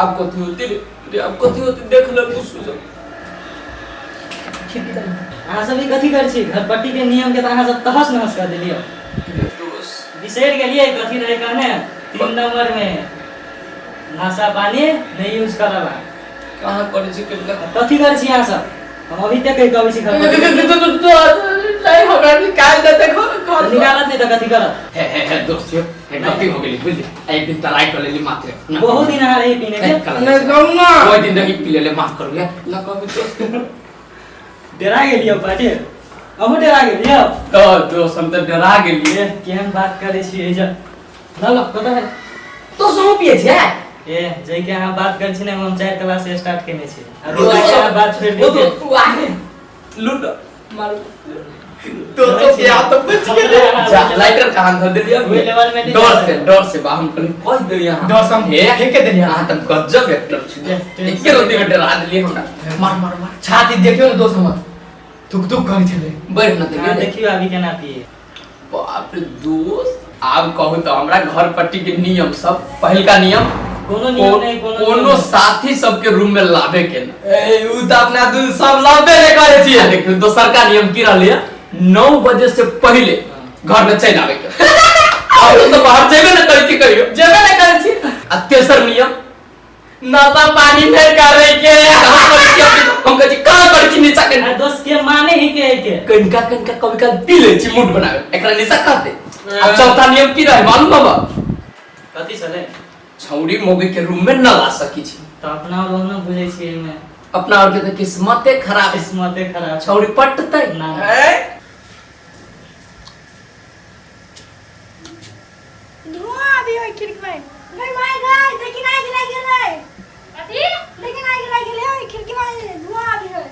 आब कथी होते रे रे आब कथी होते देख ले तू सुजन अहाँ सब ई कथी करै छी घरपट्टी के नियम के तऽ अहाँ सब तहस नहस कर देलियै दोस्त बिसरि गेलियै कथी रहै कहने 3 नंबर में नशा पानी नहीं यूज करला कहाँ करै छी कनिका कथी करै छी अहाँ सब हम अभी तक कहि के अबै छी घर नहीं हमरा निकाल देते घर घर निकालत नहीं तऽ कथी करत हे हे हे दोस्त यो हे गलती हो गेली बुझली एक दिन तराई कर लेली मात्र बहुत दिन अहाँ रही पीने के नहीं कहू ना कोई दिन नहीं पी लेले माफ करू या ना कहू दोस्त डरा गेलियै पाटे अहूँ डरा गेलियै तो दोस्त हम तऽ डरा गेलियै केहन बात करै छी एहिजा ल ल कतऽ है दोस्त हम पिए छियै ए जै के अहाँ बात करै छी ने हम 4 क्लास से स्टार्ट केने छी अभी तक अहाँ बात छोड़ि ओ दियौ दोस्त तू आहे लूट मारू दोस्तों के हाथ तो बच गेले जा लाइटर कहाँ धर देलियै ओहि लेवल में नहीं डर जा से डर से बा हम कनी कह देलियै अहाँ डर से हम हे फेंके देलियै। अहाँ तऽ गजब एक्टर छी Yes, एके रोटी में डरा देलियै हमरा मार मार मार छाती देखियौ ने दोस्त हमर धुक धुक करै छलै बढ़ न अहाँ देलियै देखियौ अभी केना पिए बाप रे दोस्त आब कहू तऽ हमरा घर पट्टी के नियम सब पहिलका नियम कोनो नियम नहि कोनो नियम कोनो नहि। साथी सबके रूम में लाबे के ना ए उ तऽ अपना दू सब लाबे नहि करै छियै आ देखियौ दोसरका नियम की रहलै 9 बजे से पहिले घर में चलि आबे के और तो बाहर जेबे न करै छी कहियो जेबे नहि करै छी आ तेसर नियम नशा पानी नहि करै के कहाँ करै छी अपने? हम कहै छी कहाँ करै छी निशा के आ दोस्त के माने ही के है के कनिका कनिका कभी काल पी लै छी मूड बनावे एकरा निशा कहते आ चौथा नियम की रहे मालूम बाबा कथी छलै छौड़ी मौगी के रूम में न ला सकी छी तऽ अपना और न बुझै छियै एहिमे अपना और के तऽ किस्मते खराब है किस्मते खराब छौड़ी पटतै ना ए धुआं अभी होय खिड़की में गई माय गई लेकिन आगि लागि गेलै कथी लेकिन आगि लागि गेलै ओहि खिड़की में धुआं अभी होय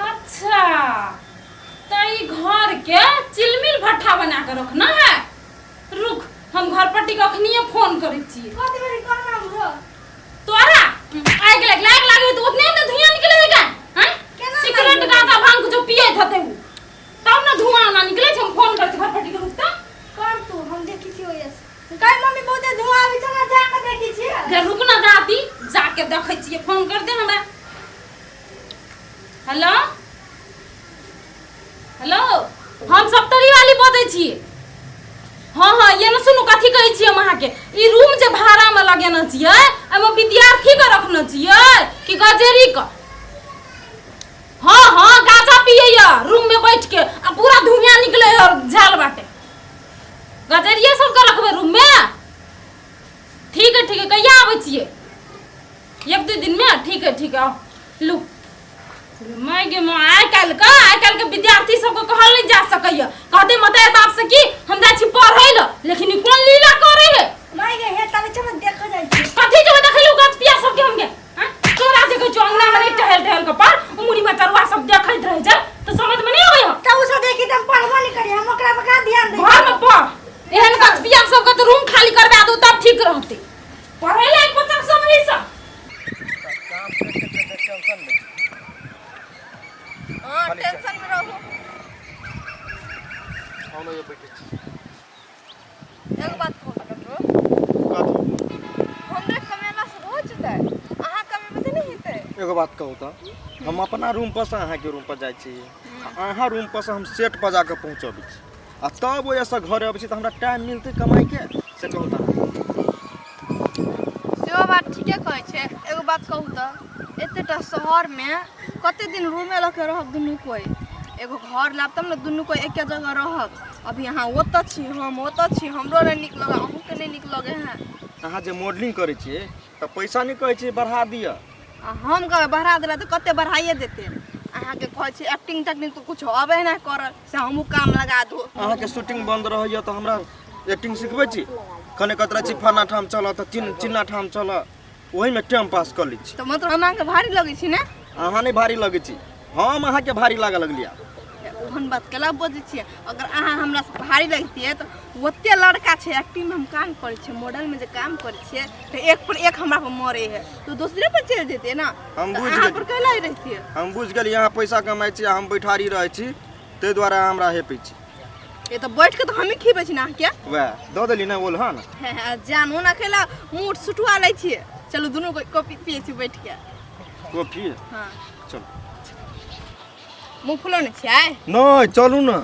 अच्छा तऽ ई घर के चिलमिल भट्ठा बना के रखना है रुक हम घर पट्टी के अखनिए फोन करै छियै कथी भेलै कोन नाम हो तोरा आगि लागि लाग लागे तऽ उतने ने धुआं निकले है का हैं केना सिगरेट लागि गांजा भांग जो पियत हते उ तब ने धुआं ना निकले छै हम फोन करै छी घर पट्टी के रुक तऽ कर तू हम देखी छी ओयस गई मम्मी बहुते धुआं अभी चल जा के देखी छी गे रुक ना दादी जाके देखै छियै फोन कर दे हमरा हेलो हेलो हम सप्तरी वाली बजै छी हँ हँ ये ने सुनू कथी कहै छी हम अहाँके ई रूम जे भाड़ामे लगेने छियै एहिमे विद्यार्थीके रखने छियै कि गजेरीके हँ हँ गाजा पियैया रूम में बैठ के आ पूरा धुआं निकले है झाल बाटे गजेरिये सबके रखबै रूम में ठीक है ठीक है कहिया आबै छियै एक दू दिन में ठीक है ठीक है आओ लू माय गे माँ आइ काल्हि के आइ काल्हि के विद्यार्थी सबके कहल नहीं जा सकैया कहते मतार बाप से कि हम जाइ छी पढ़ै लए लेकिन ई कोन लीला करै है माय गे हे तब चल देखा जाइ छी कथी जेबै देखै लए गाछ पिया सबके हम गे आँय? तोरा जे कहै छौ अंगना में नहीं टहल टहल के पर उमुरी में चरुआ सब देखैत रहै छै तऽ समझ में नहीं आबै हौ तब उ सब देखी त हम पढ़बो नहीं करी हम ओकरा पर कहाँ ध्यान दै घर में पढ़ एहन गाछ पिया सबके तऽ रूम खाली करवा दू तब ठीक रहतै पढ़ै लायक बच्चा सब है सब हाँ टेंशन में रहू एगो बात कहू ककरो हमरे कमेला से हो जेतै अहाँ कमेबै तऽ नहि हेतै एगो बात कहू तऽ हम अपना रूम पर से अहाँके रूम पर जाइ छी आ अहाँ रूम पर से हम सेट पर जाके पहुँचबै छी आ तब ओहिसँ घर अबै छी तऽ हमरा टाइम मिलतै कमाइके से कहू तऽ सेहो बात ठीके कहै छै एगो बात कहू तऽ एतेटा शहरमे कते दिन रूमे लऽ के रहब दुनू कोइ एगो घर लायब तब ने दुनू कोइ एके जगह रहब अभी अहाँ ओतऽ छी हम ओतऽ छी हमरो नहि नीक लगै अहूँके नहि नीक लगै है अहाँ जे मॉडलिंग करै छियै तऽ पैसा नहि कहै छियै बढ़ा दिअ आ हम कहबै बढ़ा देला तऽ कते बढ़ाइए देते अहाँके कहै छी एक्टिंग तेक्टिंग तऽ कुछो अबै नहि करल से हमहूँ काम लगा दू अहाँके शूटिंग बन्द रहैए तऽ हमरा एक्टिंग सिखबै छी कने कहैत रहै छी फलना ठाम चलऽ तऽ चिन चिन्ना ठाम चलऽ ओहिमे टाइम पास कऽ लै छी तऽ मतलब हम अहाँके भारी लगै छी ने अहाँ नहि भारी लगै छी हम अहाँके भारी लागऽ लगलियै ओहन बात केला बजै छियै अगर अहाँ हमरा से भारी लगतियै तऽ ओते लड़का छै एक्टिंगमे हम काम करै छियै मॉडलमे जे काम करै छियै तऽ एक पर एक हमरा पर मरे है तऽ दोसरे पर चलि जेतै ने हम तऽ बुझि अहाँ गेली। पर कैला रहितियै हम बुझि गेलियै अहाँ पैसा कमाइ छी आ हम बैठारी रहै छी ताहि दुआरे अहाँ हमरा हेपै छी ये तो बैठ के तो हमी खिबै छी ना अहाँके। वएह दऽ देली ने ओलहन। हे, जान ओना खेला मुँह सुटुआ लै छियै। चलू दुनू कोई कॉफी पियै छी बैठ के। कॉफी? हाँ। चलू। मुँह फुलौने छियै? नहि चलू ने।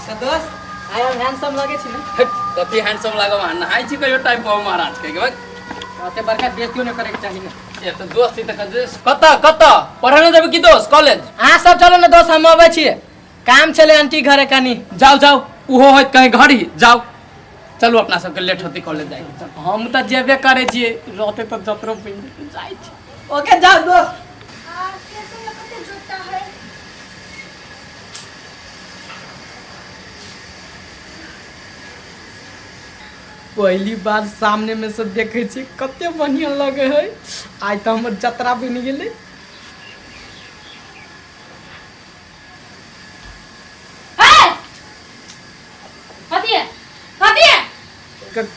तऽ दोस्त आइ हम हैंडसम लगै छी ने? हट, कथी हैंडसम लागब अहाँ? नहाय छी कहियो टाइम पर महाराज के भाई? ओते बड़का बेइज्जतियो नहि करैके चाही ने। ए तऽ दोस्त छी तऽ कतऽ कतऽ पढ़े ने जेबै की दोस्त कॉलेज? अहाँ सब चलू ने दोस्त, हम अबै छियै, काम छलै आंटी घरे कनी। जाओ जाओ, उहो होत कहीं घर ही जाओ। चलू अपना सबके लेट होती कॉलेज जाए। हम तऽ जेबे करै छियै, रहते तऽ जतरो बनि जाइ छी। ओके जाओ दोस्त। आ कैसे में कते जोता है। पहली बार सामने में से देखे छी, कते बढ़िया लगे है। आइ तऽ हमर जतरा बनि गेलै। कथी है? कथी है?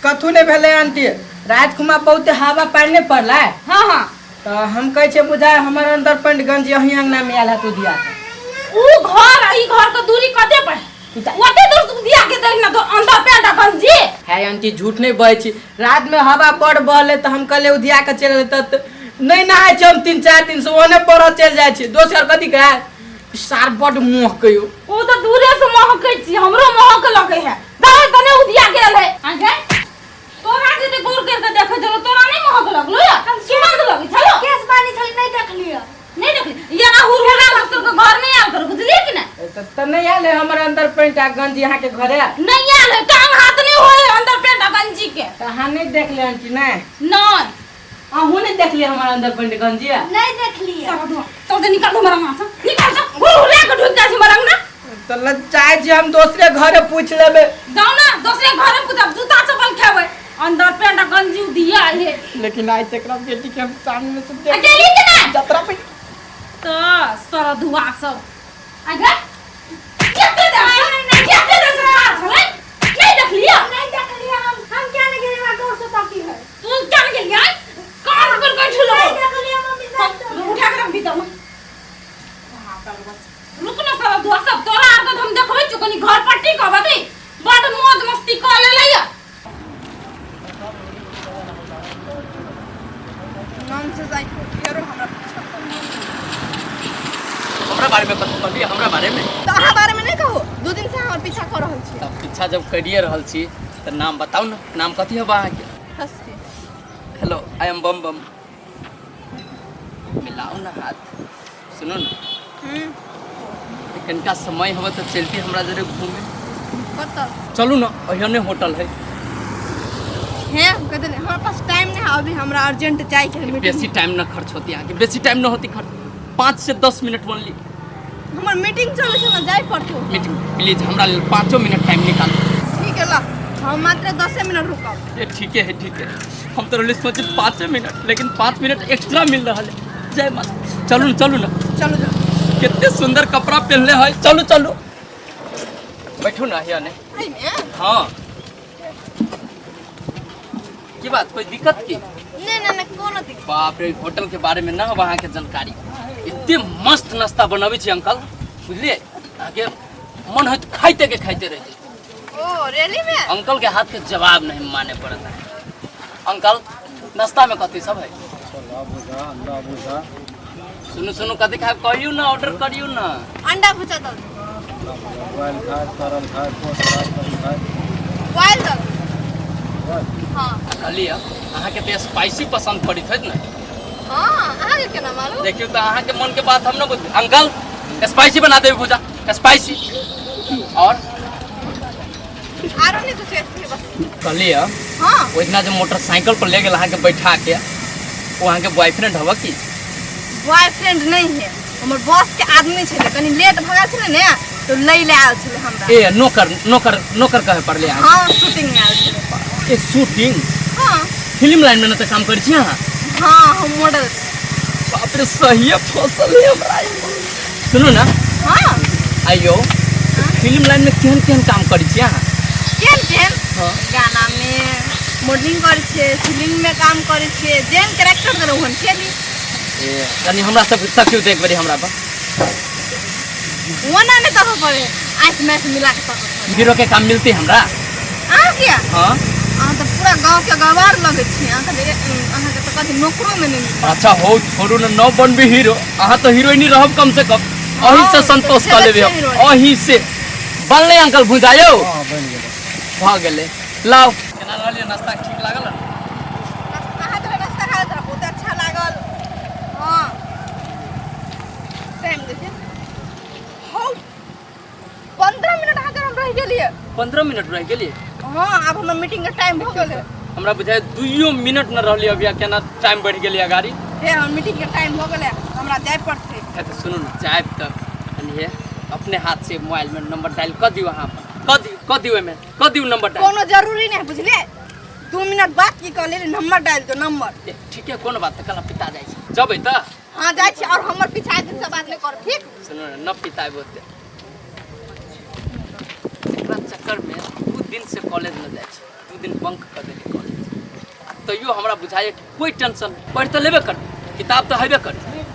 कथू नहि भेलै आंटी, राति खुमा बहुते हवा पानि नहि पड़लै। हाँ हाँ। तऽ हम कहै छियै बुझाय हमर अंदर पैंट गंजी अहीं अंगना में आयल है तू दिया के। ऊ घर आ ई घर के दूरी कते पर? ओते दूर से दिया के देख ना तो अंदर पैंट आ गंजी। है आंटी, झूठ नहीं बजै छी, रात में हवा बड़ बहलै तऽ हम कहलियै उधिया के चलि एलै तऽ नहि नहाय छी हम 3-4 दिन से, ओने पढ़ऽ चलि जाइ छी। दोसर कथी कहै सार बड महकै। ओ तऽ दूरे से महकै छी, हमरो महक लगै है। दाइ तने उधिया गेल है। आगे तोरा जे ते गोर कर के देखै छलो, तोरा नहीं महक लगलो या? सुगंध लगै छलो? केस बानी छली नहीं देखलियै। नहीं देखली? ये ना हुरहुरा दोसर के घर नहीं आयल कर, बुझलियै कि नहीं? तऽ नहि आयल है हमर अंदर पैंट आ गंजी अहाँके घरे? नहीं आयल है, टांग हाथ नहीं होय अंदर पैंट आ गंजी के। तऽ अहाँ नहीं देखले आंटी? नहीं नहीं। अहूँ नहीं देखलियै हमर अंदर पैंट गंजी? नहीं देखलियै। सब धो चल दे, निकाल दो हमारा वहां से, निकाल दो। हुरहुरा के ढुक जाइ छै हमर अंगना। तऽ लज्जाय छी, हम दोसरे घरे पूछि लेबै। जाओ ना दोसरे घरे पूछब, जूता चप्पल खेबै। अंदर पैंट आ गंजी दिया है। लेकिन आइ तक बेटी के हम सामने से देख अकेली के नहीं जतरा पे तऽ सरधुआ सब आगे केते दे केते दे से खार छलै नहीं देखलियै? नहीं देखलियै हम क्या नहीं गेलियै, हमरा दोस्त ताकी है। तू क्या नहीं गेलियै? कान पर बैठल नहीं देखलियै मम्मी साहब। उठा के रख भीतर में। रुक ना सरधुआ सब, तोरा आर के हम देखबै छौ कनी घर पट्टी कहबै दी बड मौज मस्ती कऽ लेलै या। नाम से जाइ फेरो हमरा पीछा कर। हमरा बारे में कथी कहलियै? हमरा बारे में तऽ अहाँ बारे में नहीं कहू, 2 दिन से हमर पीछा कर रहल छी। तब पीछा जब करिए रहल छी तऽ नाम बताउ ने, नाम कथी हब अहाँके? हस्ती। हेलो, I am बम बम। मिलाउ ना हाथ। सुनू ने, कनिका समय हब तऽ चलती हमरा जरे घूमे। कतऽ? चलू ना, ओहने होटल है। हे कहते नहीं हमरा पास टाइम नहीं है अभी, हमरा अर्जेंट जाए के है मीटिंग। बेसी टाइम न खर्च होती अहाँके, बेसी टाइम न होती खर्च, 5 से 10 मिनट ओनली। हमर मीटिंग चलै छै ना, जाय पड़तौ। मीटिंग प्लीज हमरा लेल 5 मिनट टाइम निकालू। ठीक है ला, हम मात्र 10 मिनट रुकब। ये ठीक है ठीक है, हम तो रहले सोचे 5 मिनट, लेकिन 5 मिनट एक्स्ट्रा मिल रहा है। जय माता। चलू न, चलू ना। चलो चलो। कितने सुंदर कपड़ा पहनले है। चलू चलू बैठू ना हिया ने। एहिमे? हाँ की बात, कोई दिक्कत की? नहीं नहीं नहीं कोनो दिक्कत। बाप रे, होटल के बारे में ना हो अहाँके जानकारी। एते मस्त नाश्ता बनाबै छी अंकल, बुझलियै? अहाँके मन होइत खाइते के खाइते रहि जेतै। ओ रियली में? अंकल के हाथ के जवाब नहीं माने पड़ता है। अंकल नाश्ता में कथी सब है? छोला भुजा, अंडा भुजा। सुनू सुनू कथी खायब कहियौ ना, ऑर्डर करियौ ना। अंडा भुजा दऽ। बॉयल खाय, तरल खाय, पोस खाय, तरी खाय। बॉयल दऽ। हाँ। कहलियै अहाँके तऽ स्पाइसी पसंद पड़ैत होइत ने? हाँ, अहाँके केना मालूम? देखियौ तऽ अहाँके मन के बात हम न बुझबै। अंकल स्पाइसी बना देबै भुजा, स्पाइसी। और आरो नहीं कुछ ऐसे बस। कहलियै हाँ। ओहि दिना जे मोटरसाइकिल पर ले गेल अहाँके बैठा के, ओ अहाँके बॉयफ्रेंड हव की? बॉयफ्रेंड नहीं है, हमर बॉस के आदमी छलै, कनी लेट भऽ गेल छलै ने तो लै ले आयल छलै हमरा। ए नौकर नौकर नौकर कहे पड़ले अहाँ? हाँ, शूटिंग में आयल छलै। ए शूटिंग? हाँ। फिल्म लाइन में न तऽ काम करै छी अहाँ? हाँ, हम मॉडल। बाप रे, सहिए फसल है हमरा। सुनू ना। हाँ। आइयो फिल्म लाइन में केहन केहन काम करै छी अहाँ? केहन केहन? हाँ। गाना में मॉडलिंग करै छियै, फिल्म में काम करै छियै, जेहन कैरेक्टर देलहुँ ओहन केली। ए कनी हमरा सब तकियौ तऽ एक बेरी हमरा पर। ओना नहि देखऽ पड़े, आँखि में आँखि मिला के तकत हीरो के काम मिलती हमरा। अहाँ किया? हाँ। अहाँ तऽ पूरा गाँव के गवार लगै छी, अहाँके तऽ अहाँके तऽ कथी नौकरो में नहि मिलत। अच्छा हो छोड़ू न, न बनबी हीरो, अहाँ तो हीरोइनी रहब कम से कम, अही से हाँ, संतोष तऽ कऽ लेबै छेबे हम, हीरोइन। अही से बनलै अंकल भुजा यौ। हँ, बनि गेलै। भऽ गेलै, लाउ। केना रहलियै नाश्ता, ठीक लागल ने? अहाँ तऽ नाश्ता खा तऽ बहुत अच्छा लागल। हाँ, टाइम देखिए, हौ 15 मिनट अहाँके हम रहि गेलियै। 15 मिनट रहि गेलियै? हाँ, आब हमर मीटिंग के टाइम भऽ गेलै। हमरा बुझाइ 2 मिनट न रहलियै अभी, केना टाइम बढ़ि गेलै गाड़ी। हे, हमर मीटिंग के टाइम भऽ गेलै, हमरा जाय पड़तै। हे तऽ सुनू ने, जायब तऽ कनिए अपने हाथ से मोबाइल में नंबर डायल कऽ दियौ, अहाँ अपन कऽ दियौ, कऽ दियौ, ओहिमे कऽ दियौ नंबर डायल। कोनो जरूरी नहि, बुझलियै? 2 मिनट बात की कऽ लेली, नंबर डालि दो नंबर। ए, ठीक है, कोनो बात, कल पिता जाइ छै, जबै तऽ? हाँ, जाइ छी, और हमर पीछा आइ दिन से बात नहि करब, ठीक? सुनू ने, न पिताएब ओते। एकरा चक्करमे 2 दिन से कॉलेज न जाइ छी, 2 दिन बंक कऽ देली कॉलेज, आ तैयो हमरा बुझाइए कि कोइ टेंशन नहि, पढ़ि तऽ लेबे करबै, किताब तऽ हेबे करै,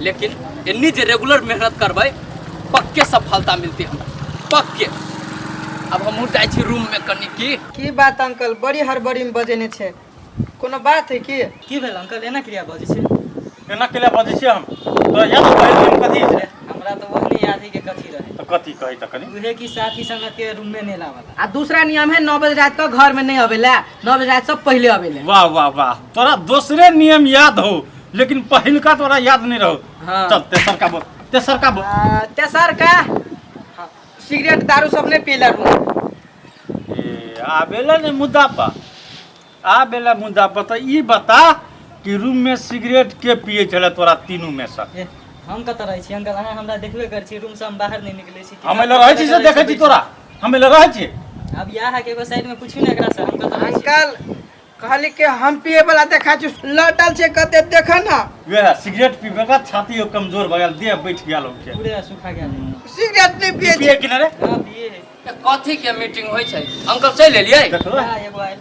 लेकिन एन्नी जे रेगुलर मेहनत करबै पक्के सफलता मिलती हमरा पक्के। अब हमहूँ जाइ छी रूममे कनि की। की बात अंकल, बड़ी हड़बड़ी में बजेने छै, कोनो बात है की? की भेल अंकल, एना क्रिया बजै छै? एना केला बजै छियै हम? तोरा याद हौ पहिल नियम कथी छै? हमरा तऽ ओहो नहि याद है कि कथी रहे। तऽ कथी कहै तऽ कनि? उहे कि साथी संगत के रूम में नहीं लावला। आ दूसरा नियम है 9 बजे रात का घर में नहीं अबेला, 9 बजे रात से पहले अबेला। वाह वाह वाह, तोरा दोसरे नियम याद हो लेकिन पहिलका तोरा याद नहीं रहो। हाँ। चल तेसर का बोल, तेसर का बोल। तेसर का, हाँ, सिगरेट दारू सब नहीं पीला रूम। ए, आबेला ने मुद्दा पर, आबेला मुद्दा पर, तऽ ई बता कि रूम में सिगरेट के पिए छले तोरा तीनू में से? ए, हम कतऽ रहै छी अंकल, अहाँ हमरा देखबे करै छी, रूम से हम बाहर नहीं निकलै छी। हम एले रहै छी से देखै छी तोरा, हम एले रहै छी। अब इएह के एगो साइड में पूछू ने एकरा से, हम कतऽ रहै छी? अंकल कहली कि हम पिए वाला देखा छी, लटल छै कते देख ना। वएह सिगरेट पीबे का छाती कमजोर भऽ गेल, देह बैठ गेल होके पूरे सुखा गेल। सिगरेट नहीं पिए पिए कि नहीं रे? हाँ, पिए है। कथी के मीटिंग होइ छै अंकल, चलि एलियै? देखलो हाँ, एगो आयल।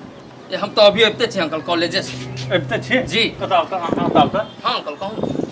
हम तऽ अभी अबिते छी अंकल कॉलेजे से। अबिते छी? जी। कतऽ आउ तऽ, अहाँ आउ तऽ। हाँ अंकल कहू।